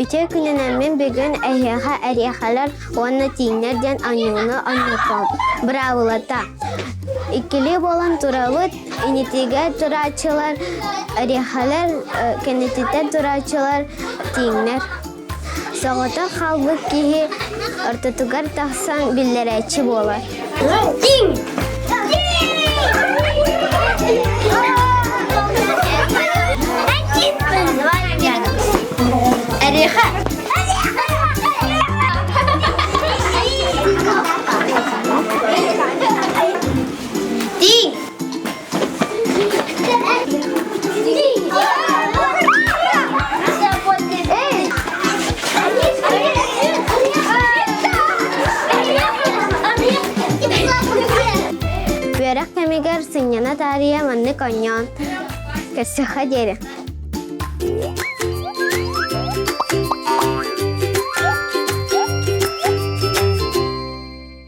Үтүө күнүнэн мин бүгүн эһиэхэ эриэхэлэр уонна тииҥнэр диэн оонньууну оонньотуом. Быраабылата. Иккилии буолан турабыт, инитигэ турааччылар, эриэхэлэр, кэннититтэн турааччылар, тииҥнэр. Соҕотох хаалбыт киһи ортотугар тахсан биллэрээччи буолар. Тиҥ! Эриэхэ! Тиҥ! Үөрэх кэмигэр сынньана таарыйа маннык оонньоон көрсүөххэ диэри.